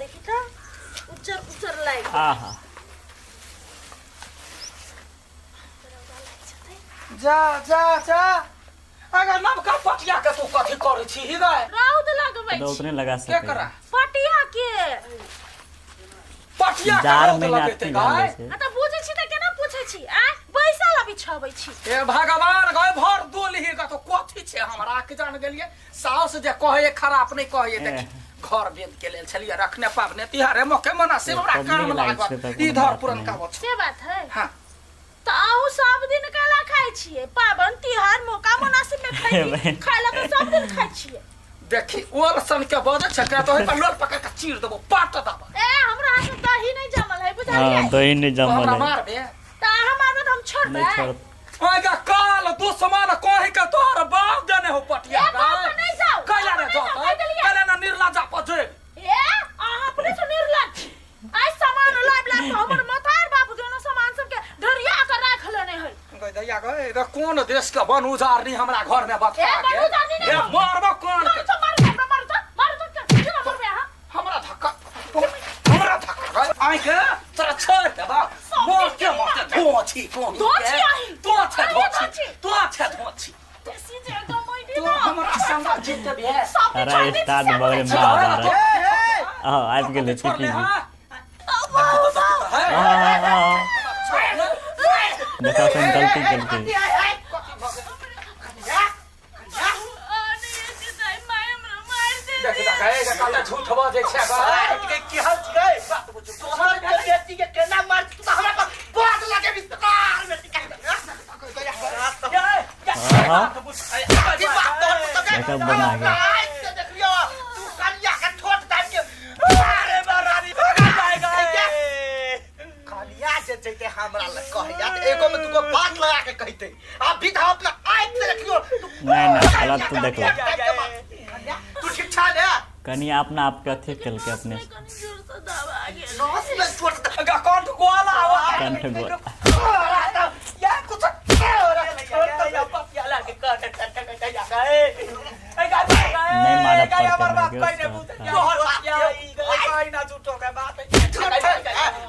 देखी त उज्जर उज्जर लागि गेल। आहा जा जा जा अगर नवका पटिया के तू कथी करै छी ही गए रौद लगबै तो छी उतने लगा के सके करा पटिया के पटिया के जार रौद महीना लगेतै अथी गए भेल छै आ त बुझै छी त केना पूछै छी आ बैसल अभी छबै छी हे भगवान गए भर दोलही गा तो कथी छै हमरा के जान गेलिए साउस जे कहै खराब नहीं कहै देखी घर बेद के लेल छलिए रखने पाबने तिहारे मौके मनासिब हमरा पबनी काम लागै छै लागल तऽ कोनो इधर बात पुरनका नहि। बच्चा से बात है हाँ तऽ अहूँ सब दिन कैला खाइ छियै पाबनि तिहार मौका मुनासिब में खाइ छी खाइ ला तऽ सब दिन खाइ छियै देखी ओल सन के बजै छै एकरा तो ओहि पर लोल पकड़ के चीर देबो पाट देबो ए हमरा हाथ में दही नहीं जमल है बुझलियै हाँ दही नहीं तो जमल हमरा है मारबे तऽ अहाँ मारबै तऽ हम छोड़बै नहीं छोड़ ओएगा काल दुश्मन कहि के तोहर बाप देने हो पटिया ए, बाप पर नहीं जाओ। कैला रे बाप पर नहीं जाओ, जतै कहि देलियै। कैला ना निर्लजा पर जेब ए अहाँ अपने से निर्लज छी आइ सामान लाबि लाबि कऽ हमर मतार बाप देने सामान सबके ढरिया कऽ राख लेने है गई दैया गई रे कोन देश के बन उजारनी हमरा घर में बता ए, बन उजारनी नहीं। ए मारबो कोन मारू के तो मारू हमरा मारू तो मारू तो केना मारबै अहाँ हमरा धक्का हमरा धक्का गई आइ के तोरा छोड़ देबा मोर के मोर धोछी कोन धोछी आही। तो छे आही धोछी धोछी। तो छे धोछी देसी जे गमैडी तू ना हमरा संग जीत बे सब अरे छोड़ि दै छी, स्टार्ट से भऽ गेलै बोलै छी। महाभारत आह आबि गेलै पीपी जी आह, आह, देखा सन गलती केलकै झूठ बजै छै की हाल छै तोहर के बेटी के केना मार तू हमरा पर बात लगे विस्तार में देखा बना गया देखियो तू कनिया के ठोट दाब के अरे बरारी कनिया जे जैते हमरा लग कहैया त एगो में दूगो बात लगा के कहिते आ भी हम अपना आँख से देखियो तू नहीं नहीं गलत तू देखला तू ठीक छा ने कनि अपना आपके अथी केलकै अपने से कनि जोर से दबा गेल नस में चोट कंठ गोला कंठ गोला। या कुछ नहीं मारब पड़तै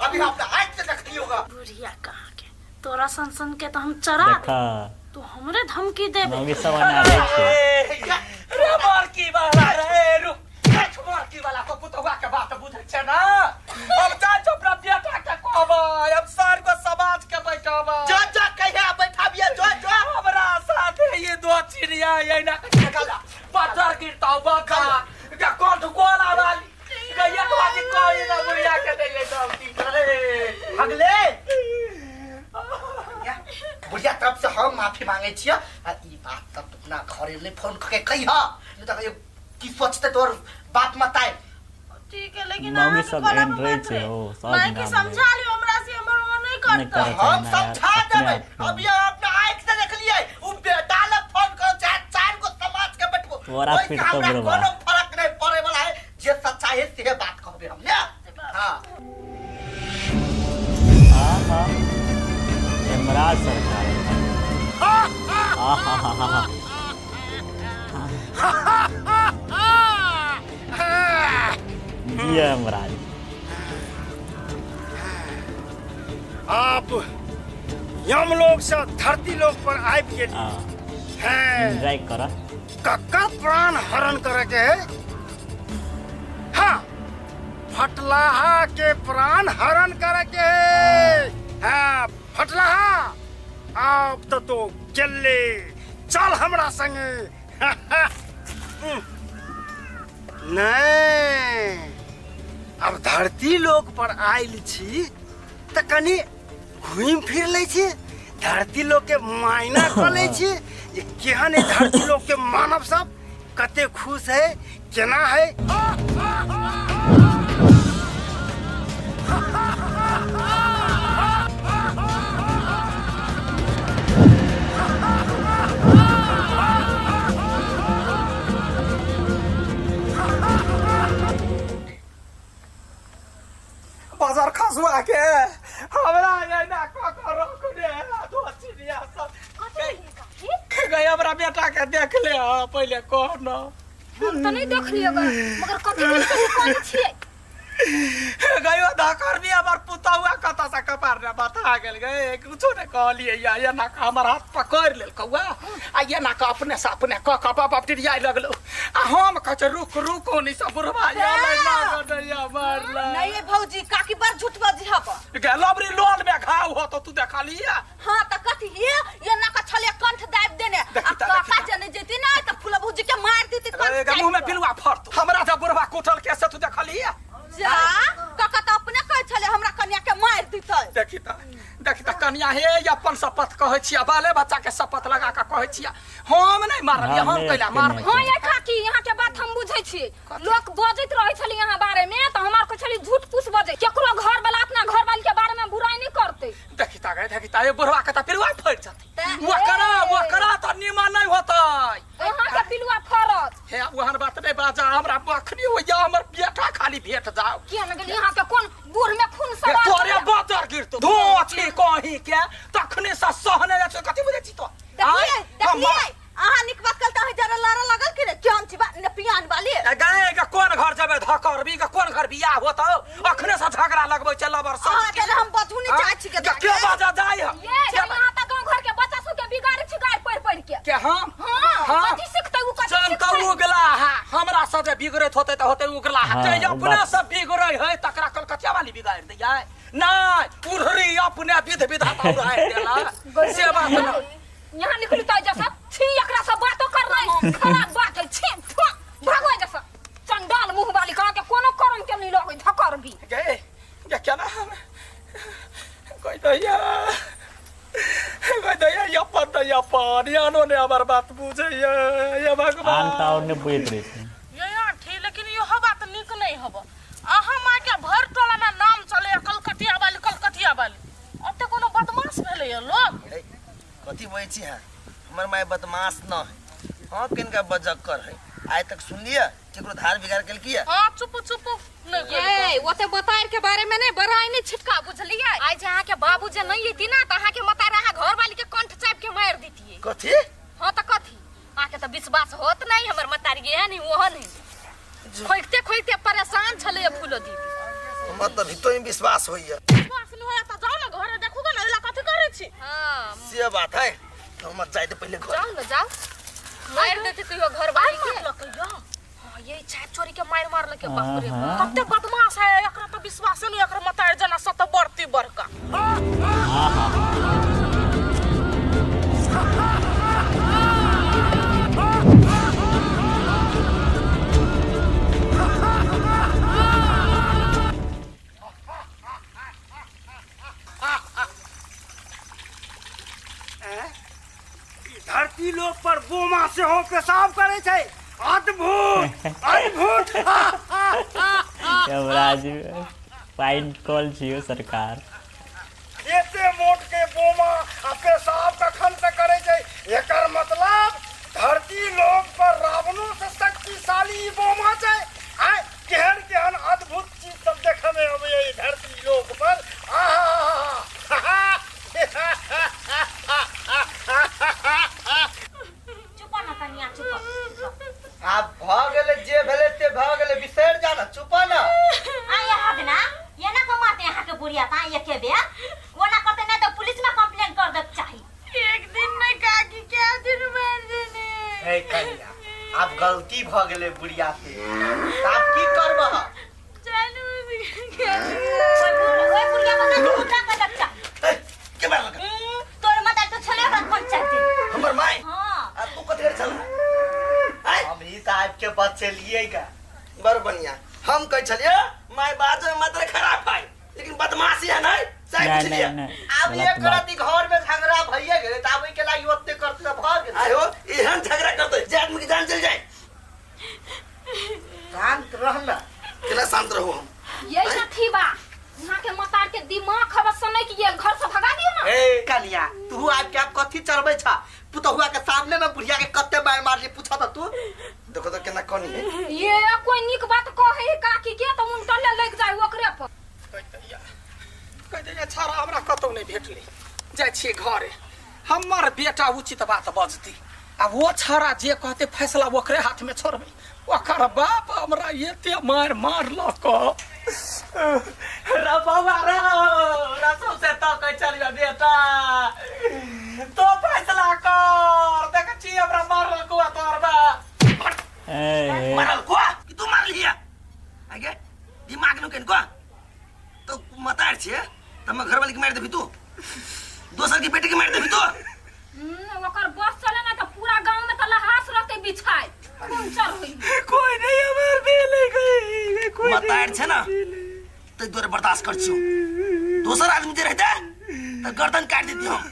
अभी हम अपना आँख से देखलियो बुढ़िया कहाँ के तोरा सन सन के तो हम चरा दे देखा तू हमरे धमकी देबे मौगी सब अनारे छै रे मारकी वाला रे रुक मारकी वाला को पुतहुआ के बात बुझै छै ना अब जा जो अपना बेटा के कहबै अब सर को समाज के बैठाबै जा जा कहिया बैठाबिया जो जो हमरा साथे ये दो चिड़िया ये ना कला पत्थर गिरता बका के कंठ गोला वाली के एक बाजी कोई ना बुढ़िया के दे धमकी रे अगले बुढ़िया तरफ से हम माफी मांगे छियै आ ई बात तब तू अपना घरे ले फोन करके कहिह नहीं तो की सोचते तोर बाप मताए ठीक है लेकिन मम्मी अहाँ के सब कहला एहन पर रहै मत छै, रे। ओ, सब माय के गाम मे। समझा लियो हमरा से हमर वो नहीं नहीं करता करत। हम ना समझा यार, अपने देबै आप के। अभी हम अपना आँख से देखलियै उ बेटा ले फोन करो चाहे चार गो समाज के बैठबो तोरा ओहिसँ पीट तो हमरा बुढ़बा। कोनो फरक नहीं पड़े वाला है जे सच्चाई है से बात कहबे हम ने हाँ आहा यमराज सरकार आहा हा हा जी यमराज आप यमलोक से धरती लोक पर आबि गेली हाँ हैं एन्जॉय कर कक्का प्राण हरण करे के है हाँ फटलाहा के प्राण हरण करे के है हाँ फटलाहा आब तो तो गेले चल हमरा संगे नहीं अब धरती लोक पर आयल छी तऽ कनि घुमि फिर लै छी धरती लोक के मायना कऽ लै छी जे केहन है धरती लोक के मानव सब कते खुश है केना है बाजार खसुआ के हमरा एना कऽ कऽ रखने दो चिड़िया सब गई हमरा बेटा के देख ले पहिले कह न हम तऽ नहि देखलियै ग मगर कथी कथी कहै छियै धकर भी हमर पुतौआ कतऽ से कपार ने बता गेल गे कुछो ने कहलियै या एना कऽ हमर हाथ पकड़ि लेलकौ आ एना कऽ अपने से अपने कऽ कऽ बाप बाप टिरियाइ लगलौ आ हम कहै छै रुक रुक ओनी से बुढ़वा आएलै ना गदैया मारलै नहीं ये भौजी काकी बड़ झूठ बजी हब गे लबरी लोल में घाव हो तो तू देखलिया हाँ त कथी ये ये ना का छले कंठ दाब देने आ देखी ता, काका देखी ता। जने जेती ना त फूला भौजी के मार देती कंठ गे मुंह में पिलुआ फरतो हमरा जब बुढ़वा कुटल के से तू देखलिया जा काका त अपने कहै छले हमरा कन्या के मार देतै देखी त देखी त कनिया हे अपन शपथ कहै छियै बाले बच्चा के शपथ लगा के कहै छियै हम नहि मारलियै हम हमे कैला के मारबै नहि। हाँ ये काकी यहाँ के बात हम बुझै छियै लोक बजैत रहै छलै यहाँ बारे में तऽ हम आर कहै छली झूठ पूछ बजै केकरो घर वाला अपना घर वाली के बारे में बुराई नहीं करतै देखी ता गए देखी ता ये बुढ़वा के त पिलुआ फटि जेतै तऽ- ओकरा ओकरा त निमन नहि होतै अहाँ के पिलुआ फरत हे ओहन बात नहि बाजा हमरा अखनी होइया हमर बेटा खाली भेट जाओ किया न गेली यहाँ के कोन बूढ़ में खून हे सवार तोरे होइया? बाजार गिरतो धो छी कहीं के तखने से सहने जाइ छै कथी बुझै छी तो देखलिए देखलिए अहाँ निक बात कल त जरा लड़ लगल कि रे केहन छी बा ने पियान वाली गए के कोन घर जेबै धकरबी के कोन घर बियाह होतौ अखने से झगड़ा लगबै छै लबर अहाँ सब के हम बजू नहीं चाहै छी के के बाजा जाइ हम ये यहाँ तक गाँव घर के बच्चा सब के बिगाड़े छी गाड़ पढ़ पढ़ के के हम हाँ कथी सिखतै उ कथी चल तऽ सिखतै उगला हा हमरा सब जे बिगड़ैत होतै तऽ होतै उगला हा हाँ, जे ओ अपने बात- सब बिगड़ै है तकरा कलकतिया वाली बिगाड़ दैयै नहि उड़री अपने विध विधाता उड़ाइ देला से बात न यहाँ निकलू तो जैसा छी एकरा से बातो करनाइ खराब बात है छी थु, भागो जैसा चंडाल मुंह वाली कहाँ के कोनो कर्म के नहीं लगै धकर भी गे गे केना हम कोई दैया कोई दैया अपन दैया अपन यानो ने हमर बात बुझैया ये आन भगवान तऽ आओर नहि बुझैत रहै छै ये यहाँ ठीक लेकिन इहो बात नीक नहीं हब अहाँ माय के भर टोला में नाम चले कलकतिया वाली कलकतिया वाली ओते कोनो बदमाश भेलै लोग ए, कथी बजै छी अहाँ हमर माय बदमाश न है हाँ किनका बजक्कर है आइ तक सुनलियै केकरो धार बिगाड़ केलकी है हाँ चुप चुप नहीं ये ओते बतार के बारे में नहीं बड़ाई नहीं छिटका बुझलियै आइ जे अहाँ के बाबू जे नहीं एती ना तऽ अहाँ के मतार अहाँ घर वाली के कंठ चापि के मारि दितियै कथी हाँ तऽ कथी अहाँ के तऽ विश्वास होत नहीं हमर मतारी एहन ही ओहन ही खोजते खोजते परेशान छलै फूलो दीदी हमर तऽ भीतो में विश्वास होइया विश्वास नहीं होया तऽ जाओ ना घरे देखू ना एला कथी करै छी हाँ से बात है तो हमर जाय दे पहिले घर जाओ ना जाओ मारि देते कहियो घर वाली के मारलकै यो हाँ, ये चाय चोरी के मारि मारलकै बाप रे बाप। कते बदमाश है एकरा तऽ विश्वासे नहीं एकरा मतार जना सत बढ़ती बड़का धरती लोक पर बोमा सेहो पेशाब करै छै अद्भुत अद्भुत यमराज फाइन कॉल छियो सरकार एते मोट के बोमा आ पेशाब कखन से करै छै एकर मतलब धरती लोक पर रावणो से शक्तिशाली ई बोमा छै आय केहन केहन अद्भुत चीज सब देखऽ मे अबैया ई धरती लोक पर आहा चुप ना कनिया चुप आब भऽ गेलै जे भेलै से भऽ गेलै बिसरि जा ने चुप ना आ यहाँ के ना ये ना कमाते यहाँ के बुढ़िया ता एके बेर ओना करते नहीं तो पुलिस में कंप्लेन कर दे चाही एक दिन नहीं काकी क्या दिन मार देने हे कन्या आब गलती भऽ गेलै बुढ़िया से तऽ आब की करबह चलू ओए ओए बुढ़िया बता तू उठा कर दे चाही ए, के मारलक तोर मत तो छले ओकरा कौन चाहते हमर माय हां आ तू कथी करे छल आय हम ही साहब के बचेलिए गा बड़ बढ़िया हम कहै छलियै माय बाजै मात्र खराब है लेकिन बदमाशी है नहीं सही नहि पुछलियै नहि नहि आब गलत एक बात रति घर में झगड़ा भइए गेलै तऽ आब ओहिके लागि ओते करते तऽ भऽ गेलै आयो एहन झगड़ा करते जे आदमी के जान चल जाए शांत रह ना केना शांत रहू हम यही अथी बा यहाँ के मतार के दिमाग खबर सनक गेल घर से भगा दियो ना ए कनिया तू आब के आब कथी चढ़बै छा पुतहुआ के सामने में बुढ़िया के कते मार मारली पूछा त तू देखो तो केना कनी है ये कोई निक बात कहे है काकी के तो उनका ले लग जाय ओकरे पर कहि दैया छाड़ा हमरा कतौ नहि भेटलै जाइ छियै घरे हमर बेटा उचित बात बजती आ ओ छाड़ा जे कहते फैसला ओकरे हाथमे छोड़बै ओकर बाप हमरा एते मारि मारलक रे बौआ रे रसो से तकै छलियै बेटा तो फैसला कर देख छी हमरा मारल कुआ तोहर बा। ए मारल को कि तू मारलिया आगे दिमाग नु केन को तो मतार छे त हम घरवाली के मार देबी तू दोसर के बेटी के मार देबी तू। ओकर बस चले ना त पूरा गांव में त लहास रहते बिछाए खून चढ़ होई। कोई नहीं हमर भेलै गई कोई मतार छे ना तै दुआरे बर्दाश्त कर छियौ दोसर आदमी जे रहते त गर्दन काट देती हम।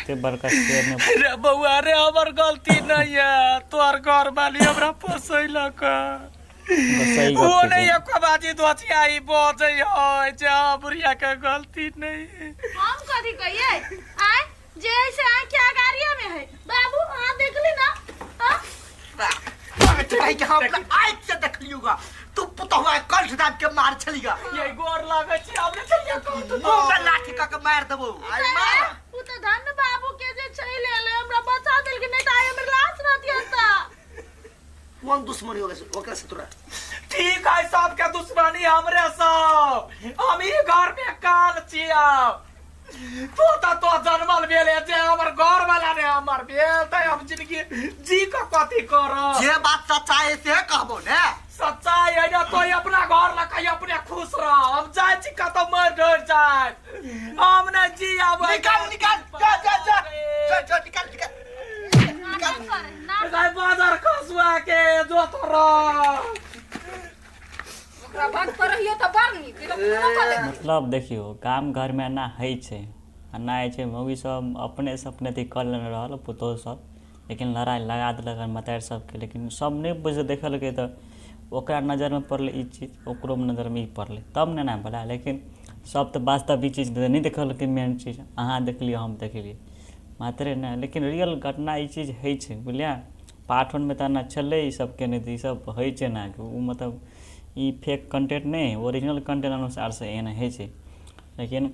ते बड़का शेर ने रे बौआ रे हमर गलती नहीं है तोहर घर वाली हमरा फसैलक। सही वो गप नहीं छै। एको बाजी दोचियाई बजै है जे हाँ, बुढ़िया के गलती नहीं है। हम कथी कहिए आय जे ऐसे आय क्या गाड़िया में है बाबू अहाँ देखली ना हाँ? कहि के हम आँखि से देखलियोगा तू पुतहुआ कंठ दाब के मार छलिगा। ये गोर लागै छी हमरे छलिया कहू तो मुँह में लाठी क के मार देबो। मार उ त धन बाबू के जे चलि एलै हमरा बचा देलकै नहीं त आइ हमर लाश रहती एतऽ। कोन दुश्मनी हो गए ओकरा से तोरा? ठीक है सबके दुश्मनी हमरे सब हम ही घर में काल छिया तो त तो जन्मल भेले जे हमर घर वाला ने हमर भेल त हम जिंदगी जी के कथी करब। जे बात सच्चाई से कहबो ने। सच्चाई है ना तो अपना घर लग अपने खुश रह हम जाय छी कतौ मर डर जाय हम नहीं जी आबै। निकाल निकाल जा जा जा जा जा निकाल निकाल नाटक करे नाटक। गाय बाजार खसुआ के जो तो रह ओकरा बात पर रहियो त बड़ नीक ई त खूनो क देतै। मतलब देखियौ गाम घरमे एना होइ छै एना होइ छै मौगी सब अपने से अपने अथी कऽ लेने रहल पुतोहु सब लेकिन लड़ाइ लगा देलक मतारि सबके लेकिन सब नहि बुझ देखलकै तऽ ओकरा नजरमे पड़लै ई चीज ओकरो नजरमे ई पड़लै तब ने एना भेलै। लेकिन सब तऽ वास्तव ई चीज नहि देखलकै मेन चीज अहाँ देखलियै हम देखलियै मात्रे नहि लेकिन रियल घटना ई चीज होइ छै बुझलियै। पार्ट वनमे तऽ एना छलै ई सब केने तऽ ई सब होइ छै एना ओ मतलब ई फेक कंटेंट नहि ओरिजिनल कंटेंट अनुसार से एहन होइ छै लेकिन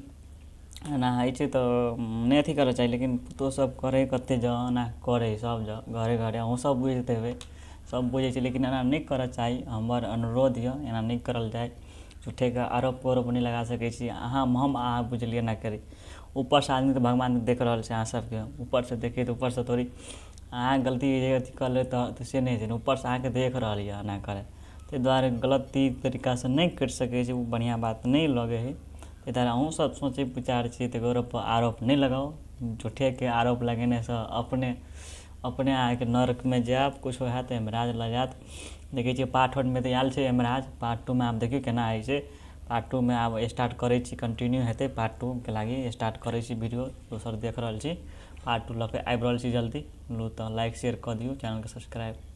एना होइ छै तऽ नहि अथी करऽ चाही लेकिन पुतोहु सब करै कते जगह एना करै सब जगह घरे घरे अहूँ सब बुझैत हेबै सब बुझै छै लेकिन एना नहि करऽ चाही। हमर अनुरोध यऽ एना नहि करल जाय झूठेके आरोप आरोप नहि लगा सकै छी अहाँ हम अहाँ बुझलियै एना करी ऊपरसँ आदमी तऽ भगवान देख रहल छै अहाँ सबके ऊपरसँ देखै तऽ ऊपरसँ थोड़ी अहाँ गलती जे अथी कऽ लेबै तऽ से नहि होइ छै ने ऊपरसँ अहाँके देख रहल यऽ एना करै ताहि दुआरे गलत ई तरीकासँ नहि करि सकै छी ओ बढ़िआँ बात नहि लगै हइ। ताहि दुआरे अहूँ सब सोचै विचार छियै तऽ ककरो आरोप नहि लगाउ झूठेके आरोप लगेनेसँ अपने अपने अहाँके नरकमे जायब किछो हैत यमराज लऽ जायत। देखै छियै पार्ट वनमे तऽ आयल छै यमराज पार्ट टूमे आब देखियौ केना होइ छै। पार्ट टूमे आब स्टार्ट करै छी कंटिन्यू हेतै पार्ट टूके लागि स्टार्ट करै छी वीडियो दोसर देख रहल छी पार्ट टू लऽ कऽ आबि रहल छी जल्दी। लू तऽ लाइक शेयर कऽ दियौ चैनलके सब्सक्राइब।